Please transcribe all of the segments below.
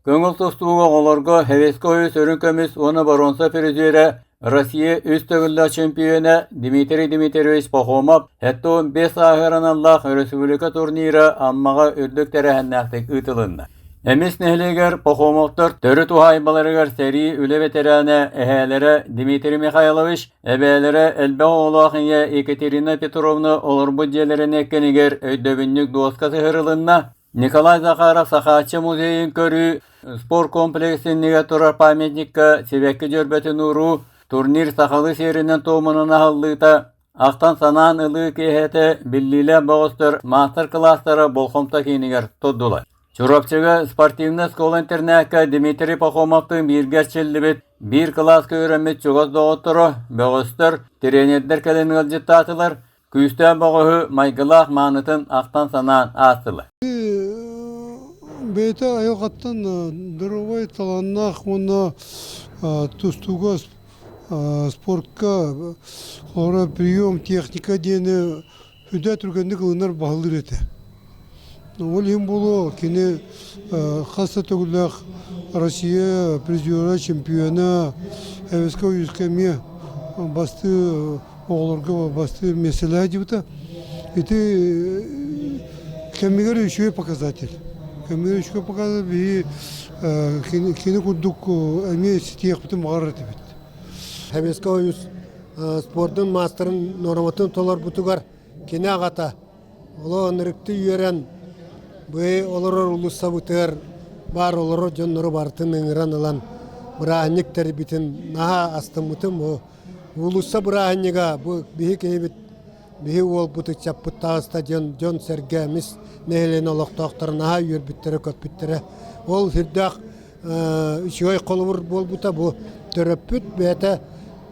Көҥүл тустууга оҕолорго Советскай Союз үрүҥ көмүс уонна боруонса призерэ, Россия үс төгүллээх чемпиона Дмитрий Дмитриевич Пахомов 75 сааһыгар аналлаах өрөспүүбүлүкэ турнира Аммаҕа үрдүк тэрээһиннээхтик ыытылынна. Эмис нэһилиэгэр Пахомовтар төрүт уһаайбаларыгар сэрии үлэ бэтэрээнэ эһээлэрэ Дмитрий Михайлович, эбээлэрэ элбэх оҕолоох ийэ Екатерина Петровна олорбут дьиэлэрин эккэнигэр өйдөбүнньүк дуоска сыһырылынна. Николай Захаров Сахааччы музейын көрүү, спорт комплекс иннигэр турар памятникка сибэкки дьөрбөтүн ууруу, турнир сахалыы сиэринэн-туомунан аһыллыыта, ахтан-санаан ылыы киэһэтэ биллиилээх бөҕөстөр маастар-кылаастара болҕомто киинигэр турдулар. Чурапчыга спортивнай школа-интернакка Дмитрий Пахомовтыын бииргэ эрчиллибит, биир кылааска үөрэммит чугас доҕотторо, бөҕөстөр, тренердэр кэлэн ыалдьыттаатылар, Күүстээх бөҕөһү майгылаах маанытын ахтан-санаан аастылар. Бэйэтэ айылҕаттан доруобай, талааннаах уонна тустууга, спортка холобура прием, техника диэни сүрдээх түргэнник ылынар, баһылыыр этэ. Ол иһин буолуо кини хас да төгүллээх Россия призера, чемпиона, Советскай Союзка эмиэ бастыы оҕолорго бастыыр миэстэлээх дьыбыта. Ити кэмигэр үчүгэй показатель. Кэмигэр үчүгэй показатель биһи кини курдук эмиэ ситиэхпитин баҕарар этибит. Советскай Союз спордун маастарын нуорматын толорбутугар кини аҕата олоо ынырыктыы үөрэн бу олорор уулуссабытыгар баар олорор дьоннору барытын ыҥыран ылан бырааһынньык тэрийбитин наһаа астыммытым. Бу Уулусса бырааһынньыга бу биһи киһибит, биһи уолбут ыччаппыт таҕыста дьон, дьон-сэргэ эмис нэһилиэнньэ олохтоохторо наһаа үөрбүттэрэ-көппүттэрэ. Ол сүрдээх үчүгэй холобур буолбута бу төрөппүт бэйэтэ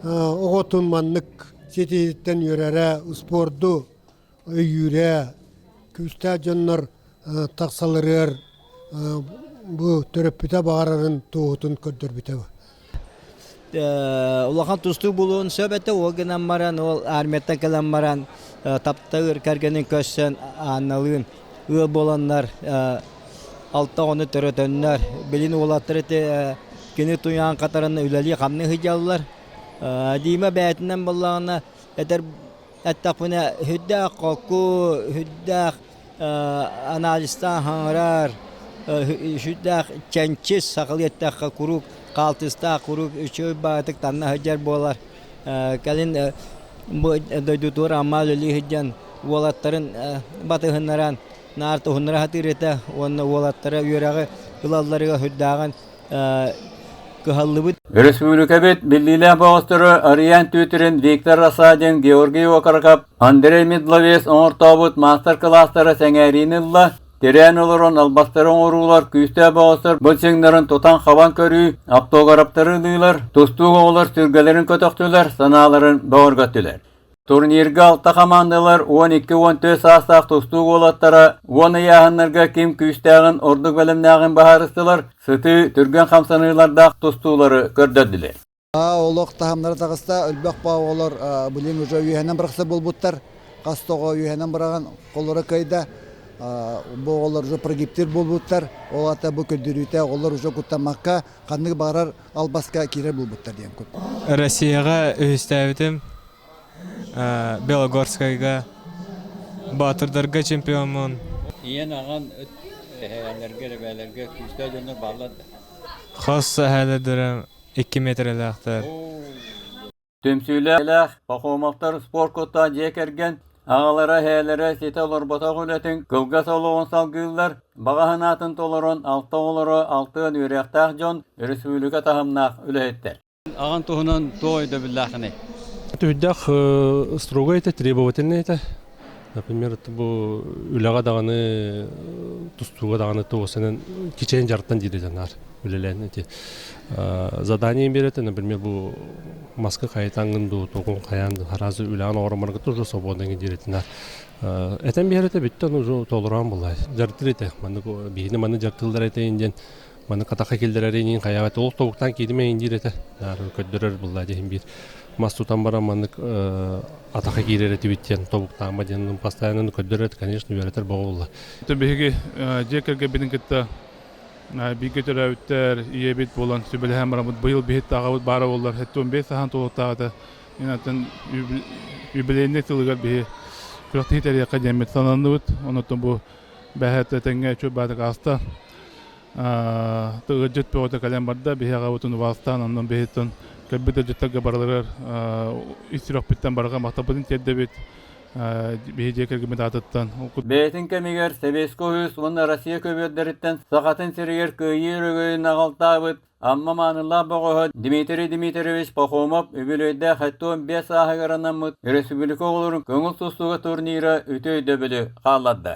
оҕотун маннык ситиһииттэн үөрэрэ, спорду өйүүрэ, күүстээх дьоннор тахсаларыгар бу төрөппүтэ баҕарарын туоһутун көрдөрбүтэ. Улахан тустуу булуон сөп этэ, ол гынан баран, ол армияттан кэлэн баран таптыыр кэргэнин көрсөн Анналыын ыал буоланнар алта оҕону төрөтөннөр, билин уолаттар ити кини туйаан хатаран үлэлии-хамныы сылдьаллар. Дима бэйэтинэн буоллаҕына этэр эттэхпинэ сүрдээх холку, сүрдээх анализтаан хаҥырар, сүрдээх чэнчис сахалыы эттэххэ куруук хаалтыстаах, куруук үчүгэй баҕатык танна сылдьар буолар. Кэлин бу дойдутугар Амма үлэлии сылдьан уолаттарын батыһыннаран наар туһуннара сатыыр этэ уонна уолаттара үөрэҕи ылалларыгар сүрдээҕин кыһаллыбыт. Өрөспүүбүлүкэбит биллиилээх бөҕөстөрө Ариан Тютрин, Виктор Рассадин, Георгий Окороков, Андрей Медловец оҥортообут маастар-кылаастара сэҥээриини ылла, тирээн олорон албастары оҥоруулар, күүстээх бөҕөстөр былчыҥнарын тутан-хабан көрүү, автографтары ылыылар, тустуук оҕолор сүргэлэрин көтөхтүлэр, санааларын бөҕөргөттүлэр. Турнирга алта хамаандалар 12-14 саастаах тустуук уолаттара уон ыйааһыннарга ким күүстээҕин ордук бэлэмнээҕин быһаарыстылар, сытыы, түргэн хамсаныылардаах тустуулары көрдөрдүлэр. Олох таһымнара таҕыста, өлбөх баа оҕолор билин уже үөһэнэн бырахса буолбуттар. Хас тоҕо үөһэнэн быраҕан холлоро кыайда. Бу оҕолор уже прогибтир буолбуттар. Ол ата бу көрдөрүүтэ оҕолор уже куттаммакка ханнык баҕарар албаска киирэр буолбуттар диэн кут. Россияҕа үһүстээбитим. Белогорскайга Баатырдарга чемпиоммун. Ийэн аҕан эһээлэргэ, эбээлэргэ күүстээх дьоннор бааллар да? Хос эһээлэрдэрим 2 метрэлээхтэр. Түмсүүлээх Пахомовтар спорт куттаах дьиэ кэргэн аҕалара эһээлэрэ ситэ олорботох үлэтин кылгас олоҕун салгыыллар, баҕа санаатын толорон алта оҕолоро алтыан үөрэхтээх дьон, өрөспүүбүлүкэ таһымнаах үлэһиттэр. Аҕан туһунан туох өйдөбүллээххиний? Түһүдэх строгай этэ, требовательный этэ. Например, бу үлэҕэ даҕаны, тустууга даҕаны туосанан кичэйэн дьарыктан диир дьанаар үлэлээн эти задание биэрэтэ, например, бу маска хайытаҥҥын дуу, тугун хайаан араас үлэҕин оҥороммарга тоже свободный диир этинаар. Этэн биэрэтэ бүттэн уже толороон буллай. Дьарыктыр этэ. Маннык биһини маннык дьарыктыыллар этэ диэн Маны катаха киллэрэр иниин хайаабат ол тобуктаан киирдим диир этэ. Көрдөрөр булла диһин биир мас тутан баран маннык атаха киирэр этибит диэн тобуктаама диэн постоянно көрдөрөр конечно үөрэтэр боҕо булла. Биһиги дьиэ кэргэммитин кытта Бииргэ төрөөбүттэр, ийэбит буолан сүбэлэһэн бараммыт быйыл биһит аҕабыт баара буоллар 75 сахан туолуохтааҕыта эн атын юбилейный сылыгар биһи күрэхтэһии тэрийиэххэ диэммит сананныбыт. Онон бу бэһэт этэҥҥэ үчүгэй баатык ааста. Ыалдьыт бөҕөтө кэлэн барда. Биһи аҕабытын убаастаан, онон биһиттэн кэлбит ыалдьыттарга барыларыгар ис сүрэхпиттэн барҕа махталбытын тиэрдэбит. Биһи дьиэ кэргэммит аатыттан. Бэйэтин кэмигэр Сэбиэскэй Союз уонна Россия көбүөрдэриттэн Сахатын сиригэр кыайыы өрөгөйүн аҕалтаабыт Амма маанылаах бөҕөһө Дмитрий Дмитриевич Пахомов үбүлүөйдээх 75 сааһыгар анаммыт өрөспүүбүлүкэ оҕолорун көҥүл тустууга турнира үтүө өйдөбүлү хаалларда.